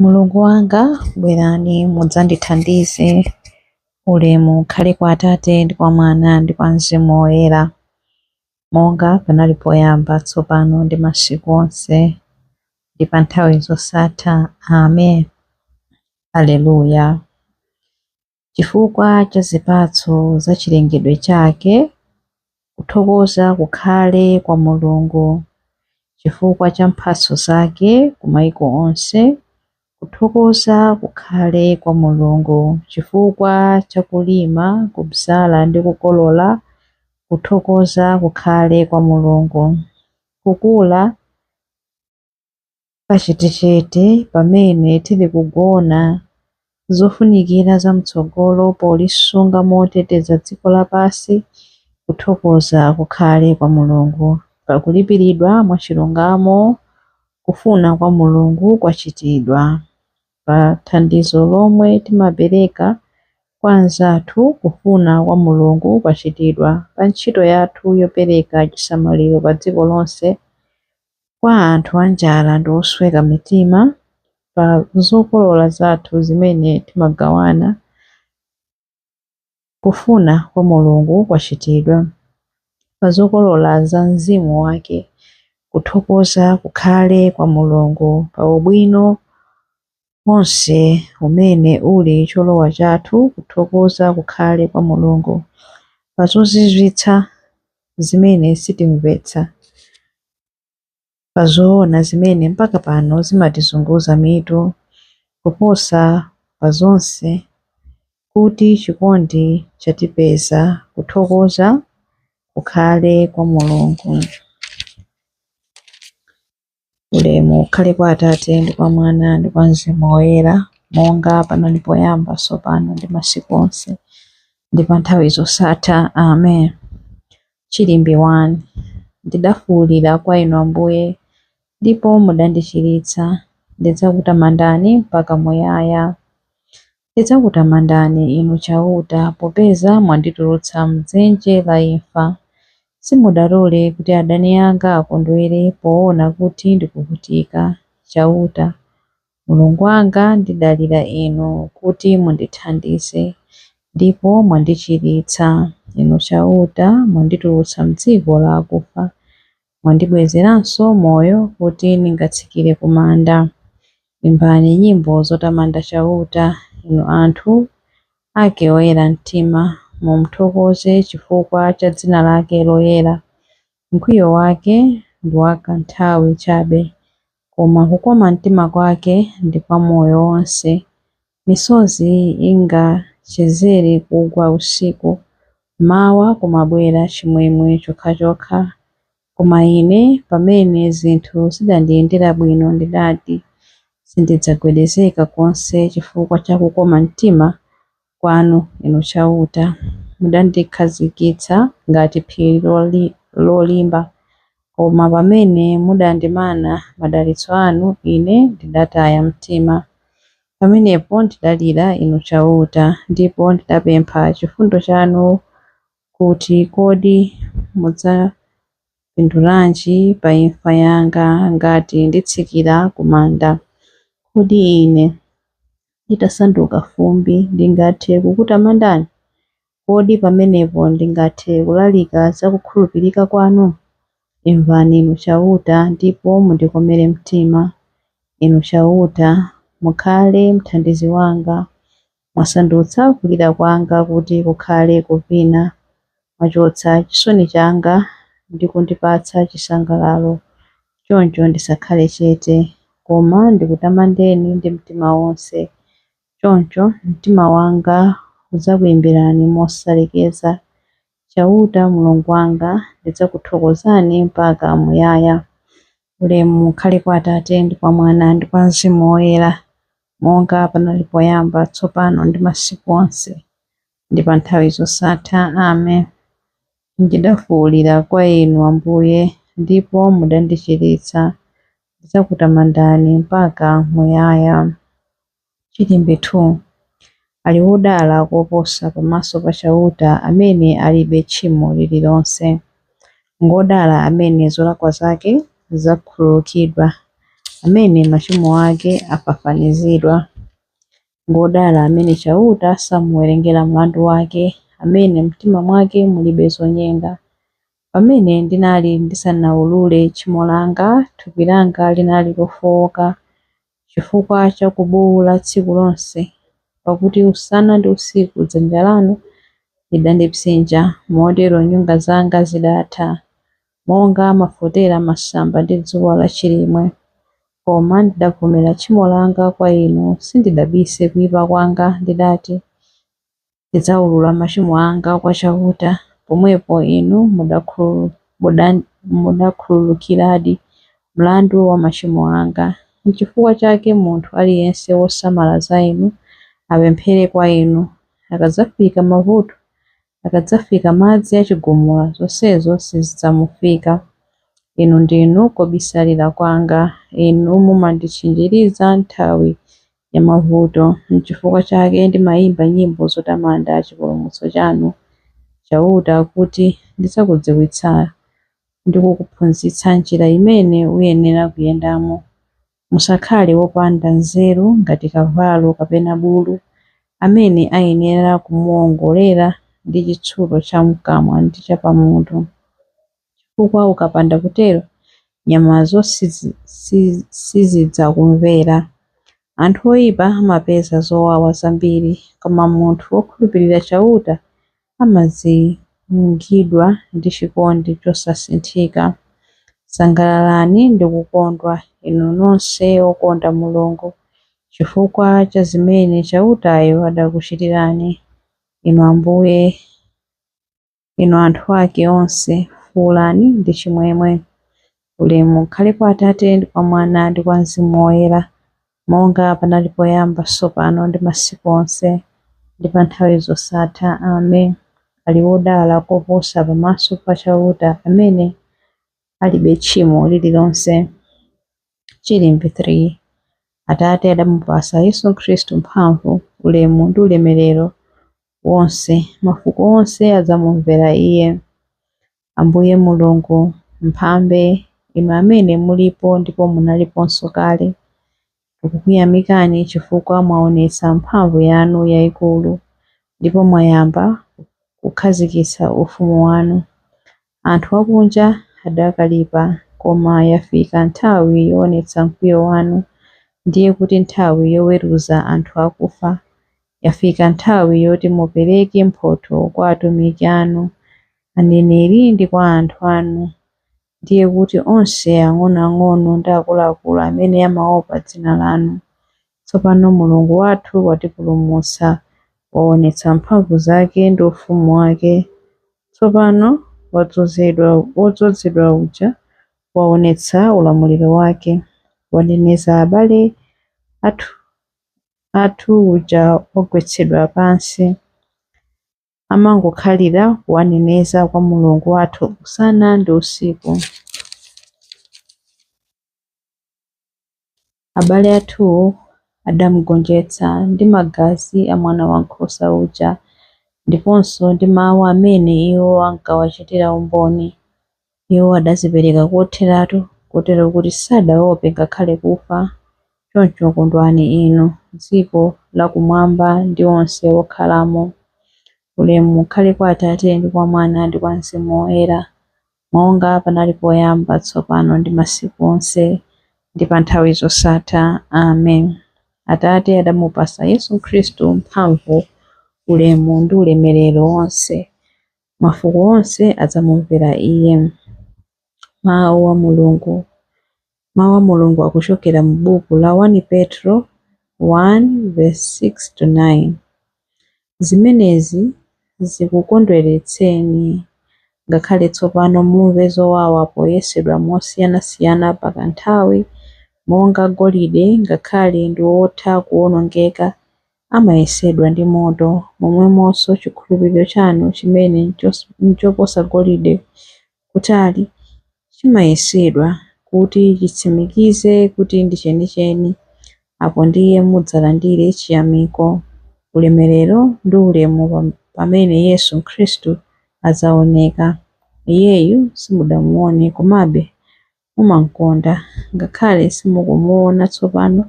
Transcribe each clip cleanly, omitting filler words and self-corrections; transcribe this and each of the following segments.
Mulungu wanga, bwerani mudzandithandize. Ulemu ukhale kwa Atate ndi kwa Mwana ndi kwa Mzimu Woyera, monga panali poyamba, tsopano ndi masiku onse, ndi pa nthawi zosatha. Amen. Aleluya. Chifukwa cha zipatso za chilengedwe chake, kuthokoza kukhale kwa Mulungu. Chifukwa cha mphatso zake ku maiko onse, kuthokoza kukhale kwa Mulungu. Chifukwa cha kulima, kubzala ndi kukolola, kuthokoza kukhale kwa Mulungu. Kukula kachetechete pamene tili kugona, zofunikira zam'tsogolo polisunga moteteza dziko lapansi, kuthokoza kukhale kwa Mulungu. Pakulipiridwa mwachilungamo, kufuna kwa Mulungu kwachitidwa. Pa thandizo lomwe timapereka kwa anzathu, kufuna kwa Mulungu kwachitidwa. Pa ntchito yathu yopereka chisamaliro pa dziko lonse kwa anthu anjala ndi osweka mitima, pa zokolola zathu zimene timagawana, kufuna kwa Mulungu kwachitidwa. Pa zokolola za Mzimu wake, kuthokoza kukhale kwa Mulungu. Pa ubwino wonse umene uli cholowa chathu, kuthokoza kukhale kwa Mulungu. Pa zozizwitsa zimene sitimvetsa, pa zoona zimene mpaka pano zimatizunguza mitu, kuposa pa zonse kuti chikondi chatipeza, kuthokoza kukhale kwa Mulungu. Ulemu ukhale kwa Atate ndi kwa Mwana ndi kwa Mzimu Woyera, monga panali poyamba, tsopano ndi masiku onse, ndi pa nthawi zosatha. Amen. Chilimbi 1. Ndidafuwulira kwa Inu Ambuye, ndipo mudandichiritsa. Ndidzakutamandani mpaka muyaya. Ndidzakutamandani Inu Chauta, popeza mwanditulutsa m'dzenje la imfa. Simudalole kuti adani anga akondwere poona kuti ndikuvutika. Chauta, Mulungu wanga, ndidalira Inu kuti mundithandize, ndipo mwandichiritsa. Inu Chauta, mwanditulutsa m'dziko la akufa, mwandibwezeranso moyo kuti ndingatsikire ku manda. Imbani nyimbo zotamanda Chauta, inu anthu ake oyera mtima, mumuthokoze chifukwa cha dzina lake loyera. Mkwiyo wake ndi wakanthawi chabe, koma kukoma mtima kwake ndi kwa moyo wonse. Misozi ingachezere kugwa usiku, mmawa kumabwera chimwemwe chokhachokha. Koma ine pamene zinthu zidandiyendera bwino ndidati, sindidzagwedezeka konse chifukwa cha kukoma mtima kwanu, Inu Chauta. Mudandikhazikitsa ngati phiri lolimba. Koma pamene mudandimana madalitso anu, ine ndidataya mtima. Pamenepo ndidalira Inu Chauta, ndipo ndidapempha chifundo chanu kuti kodi mudzapindulanji pa imfa yanga ngati nditsikira ku manda? Kodi ine nditasanduka fumbi ndingathe kukutamandani? Kodi pamenepo ndingathe kulalika za kukhulupirika kwanu? Imvani Inu Chauta, ndipo mundikomere mtima. Inu Chauta, mukhale mthandizi wanga. Mwasandutsa kulira kwanga kuti kukhale kuvina. Mwachotsa chisoni changa ndi kundipatsa chisangalalo. Choncho ndisakhale chete, koma ndikutamandeni ndi mtima wonse. Choncho mtima wanga udzakuyimbirani mosalekeza. Chauta Mulungu wanga, ndidzakuthokozani mpaka muyaya. Ulemu ukhale kwa Atate ndi kwa Mwana ndi kwa Mzimu Woyera, monga panali poyamba, tsopano ndi masiku onse, ndi pa nthawi zosatha. Amen. Ndidafuwulira kwa Inu Ambuye, ndipo mudandichiritsa. Ndidzakutamandani mpaka muyaya. Chilimbi 2. Ali wodala koposa pamaso pa Chauta amene alibe tchimo lililonse. Ngodala amene zolakwa zake zakhululukidwa, amene machimo ake afafanizidwa. Ngodala amene Chauta samuwerengera mlandu wake, amene m'mtima mwake mulibe zonyenga. Pamene ndinali ndisanawulule tchimo langa, thupi langa linali lofowoka chifukwa cha kubuwula tsiku lonse. Pakuti usana ndi usiku dzanja lanu lidandipsinja, motero nyonga zanga zidatha, monga amafotera masamba ndi dzuwa lachilimwe. Koma ndidavomera tchimo langa kwa inu, sindidabise kuyipa kwanga. Ndidati, ndidzawulula machimo anga kwa Chauta. Pomwepo inu mudakhululukiradi mlandu wa machimo anga. N'chifukwa chake munthu aliyense wosamala za inu apemphere kwa inu. Akadzafika mavuto, akadzafika madzi achigumula, zonsezo sizidzamufika. Inu ndinu kobisalira kwanga, inu mumanditchinjiriza nthawi ya mavuto. N'chifukwa chake ndimayimba nyimbo zotamanda chipulumutso chanu. Chauta akuti, ndidzakudziwitsa ndi kukuphunzitsa njira imene uyenera kuyendamo. Musakhale wopanda nzeru ngati kavalo kapena bulu, amene ayenera kumuwongolera ndi chitsulo cham'kamwa ndi chapamutu, chifukwa ukapanda kutero nyamazo sizidzakumvera. Anthu oyipa amapeza zowawa zambiri, koma munthu wokhulupirira Chauta amazingidwa ndi chikondi chosasinthika. Sangalalani ndi kukondwa, inu nonse okonda Mulungu, chifukwa cha zimene Chautayo adakuchitirani. Inu Ambuye, inu anthu ake onse, fuwulani ndi chimwemwe. Ulemu ukhale kwa Atate ndi kwa Mwana ndi kwa Mzimu Woyera, monga panali poyamba, tsopano ndi masiku onse, ndi pa nthawi zosatha. Amen. Ali wodala koposa pamaso pa Chauta amene alibe tchimo lililonse. Chilimbi 3. Atate adamupasa Yesu Khristu mphamvu, ulemu ndi ulemerero wonse. Mafuko onse adzamumvera Iye. Ambuye Mulungu Mphambe, inu amene mulipo ndipo munaliponso kale, tikukuyamikani chifukwa mwaonetsa mphamvu yanu yayikulu ndipo mwayamba kukhazikitsa ufumu wanu. Anthu akunja adakalipa, koma yafika nthawi yoonetsa mkwiyo wanu, ndiye kuti nthawi yoweruza anthu akufa. Yafika nthawi yoti mupereke mphotho kwa atumiki anu, aneneri ndi kwa anthu anu, ndiye kuti onse ang'onoang'ono ndi akuluakulu amene amaopa dzina lanu. Tsopano Mulungu wathu watipulumutsa, waonetsa mphamvu zake ndi ufumu wake. Tsopano wodzozedwa uja waonetsa ulamuliro wake, waneneza abale athu uja wagwetsedwa pansi. Amangokhalira kuwaneneza kwa Mulungu wathu usana ndi usiku. Abale athuwo adamugonjetsa ndi magazi a Mwana Wankhosa uja, ndiponso ndi mawu amene iwo ankawachitira umboni. Iwo adadzipereka kotheratu, kotero kuti sadaope ngakhale kufa. Choncho kondwani inu, dziko lakumwamba ndi onse okhalamo. Ulemu ukhale kwa Atate ndi kwa Mwana ndi kwa Mzimu Woyera, monga panali poyamba, tsopano ndi masiku onse, ndi pa nthawi zosatha. Amen. Atate adamupasa Yesu Khristu mphamvu, ulemu ndi ulemerero wonse. Mafuko onse adzamumvera Iye. Mawu a Mulungu. Mawu a Mulungu akuchokera mu buku la 1 Petro 1:6-9. Zimenezi zikukondweretseni, ngakhale tsopano mumve zowawa poyesedwa mosiyanasiyana pakanthawi, monga golide ngakhale ndi wotha kuwonongeka amayesedwa ndi moto, momwemonso chikhulupiriro chanu chimene n'choposa golide kutali, chimayesedwa kuti chitsimikize kuti ndi chenicheni. Apo ndiye mudzalandire chiyamiko, ulemerero ndi ulemu pamene Yesu Khristu adzaoneka. Iyeyu simudamuone, komabe Mumamukonda, ngakhale simukumuona tsopano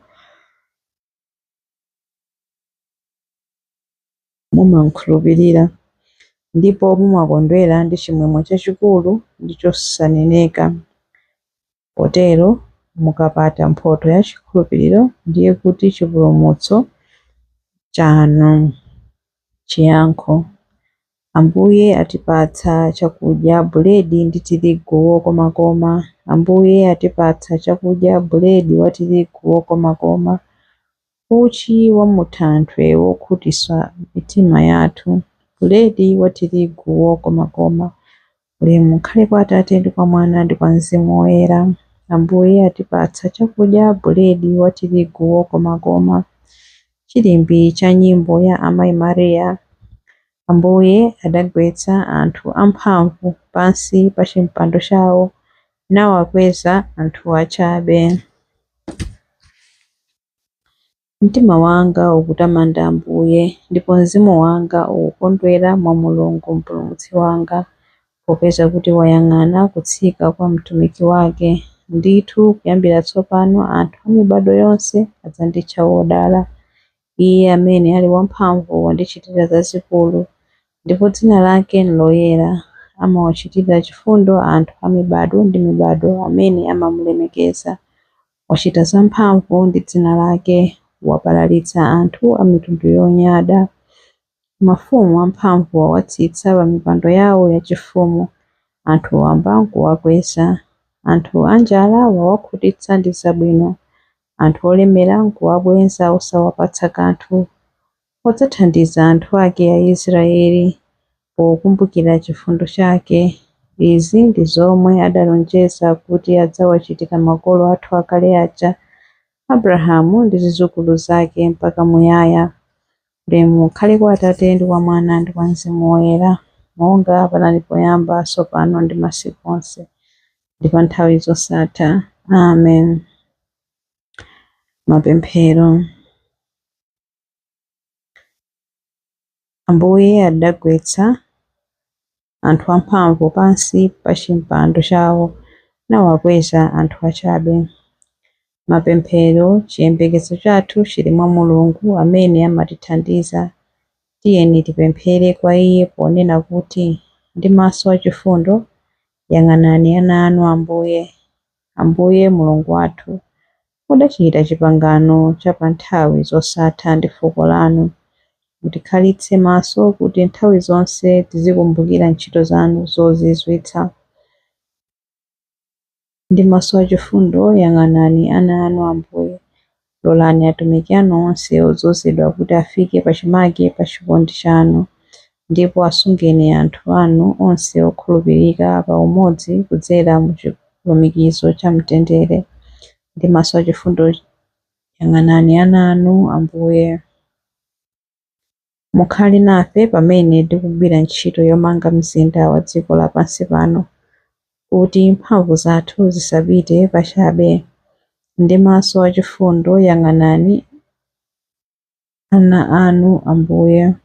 mumamukhulupirira, ndipo mumakondwera ndi chimwemwe chachikulu ndi chosaneneka. Potero mukapata mphotho ya chikhulupiriro, ndiye kuti chipulumutso chanu. Chiyankho. Ambuye atipatsa chakudya, buledi ndi tirigu wokomakoma. Ambuye atipatsa chakudya, buledi wa tirigu wokomakoma, uchi wa muthanthwe wokhutitsa mitima yathu, buledi wa tirigu wokomakoma. Ulemu ukhale kwa Atate ndi kwa Mwana ndi kwa Mzimu Woyera. Ambuye atipatsa chakudya, buledi wa tirigu wokomakoma. Chilimbi cha nyimbo ya Amayi Mariya. Ambuye adagwetsa anthu amphamvu pansi pa chimpando chawo, nawakweza anthu achabe. Mtima wanga ukutamanda Ambuye, ndipo mzimu wanga ukukondwera mwa Mulungu Mpulumutsi wanga, popeza kuti wayang'ana kutsika kwa mtumiki wake. Ndithu kuyambira tsopano anthu a mibado yonse adzanditcha wodala. Iye amene ali wamphamvu wandichitira zazikulu, ndipo dzina lake n'loyera. Amawachitira chifundo anthu a mibado ndi mibado amene amamulemekeza. Wachita zamphamvu ndi dzina lake, wabalalitsa anthu a mitundu yonyada. Mafumu amphamvu wawatsitsa pa mipando yawo yachifumu, anthu wamba nkuwakweza. Anthu anjala wawakhutitsa ndi zabwino, anthu olemera nkuwabweza osawapatsa kanthu. Wadzathandiza anthu ake Aisraeli pokumbukira chifundo chake. Izi ndi zomwe adalonjeza kuti adzawachitira makolo athu akale aja, Abrahamu ndi zidzukulu zake mpaka muyaya. Ulemu ukhale kwa Atate ndi kwa Mwana ndi kwa Mzimu Woyera, monga panali poyamba, tsopano ndi masiku onse, ndi pa nthawi zosatha. Amen. Mapemphero. Ambuye adagwetsa anthu amphamvu pansi pa chimpando chawo, nawakweza anthu achabe. Mapemphero. Chiyembekezo chathu chili mwa Mulungu amene amatithandiza. Tiyeni tipemphere kwa Iye ponena kuti, ndi maso achifundo yang'anani ana anu Ambuye. Ambuye Mulungu wathu, mudachita chipangano cha pa nthawi zosatha ndi fuko lanu. Mutikhalitse maso kuti nthawi zonse tizikumbukira ntchito zanu zozizwitsa. Ndi maso achifundo yang'anani ana anu Ambuye. Lolani atumiki anu onse odzozedwa kuti afike pachimake pa chikondi chanu, ndipo asungeni anthu anu onse okhulupirika pa umodzi kudzera mu chilumikizo cha mtendere. Ndi maso achifundo yang'anani ana anu Ambuye. Mukhale nafe pamene tikugwira ntchito yomanga mzinda wa dziko lapansi pano, kuti mphamvu zathu zisapite pachabe. Ndi maso achifundo yang'anani ana anu Ambuye.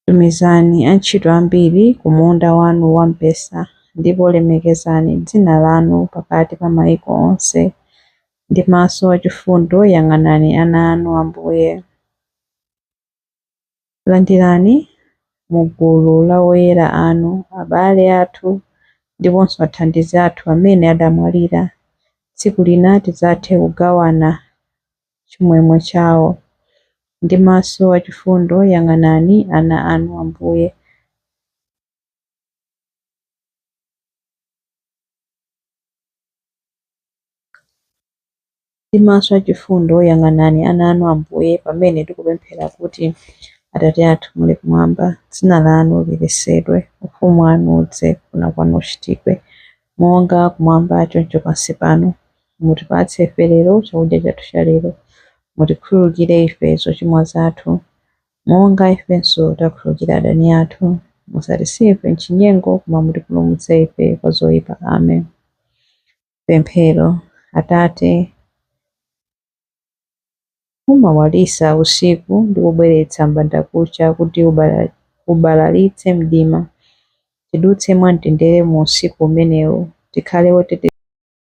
Tumizani antchito ambiri ku munda wanu wamphesa, ndipo lemekezani dzina lanu pakati pa mayiko onse. Ndi maso achifundo yang'anani ana anu Ambuye. Landirani mu gulu la oyera anu, abale athu ndiponso athandizi athu amene adamwalira. Tsiku lina tidzathe kugawana chimwemwe chawo. Ndi maso achifundo yang'anani ana anu Ambuye. Ndi maso achifundo yang'anani ana anu Ambuye, pamene tikupemphera kuti, Atate athu muli kumwamba, dzina lanu liyeretsedwe, ufumu wanu udze, kufuna kwanu kuchitidwe, monga kumwamba choncho pansi pano. Mutipatse ife lero chakudya chathu cha lero. Mutikhululukire ife zochimwa zathu, monga ifenso takhululukira adani athu. Musatisiye ife m'chinyengo, koma mutipulumutse ife kwa zoyipa. Amen. Pemphero. Atate, mumawalitsa usiku ndi kubweretsa m'bandakucha kuti ubalalitse mdima. Tidutse mwamtendere mu usiku umenewu, Tikhale otetezeka.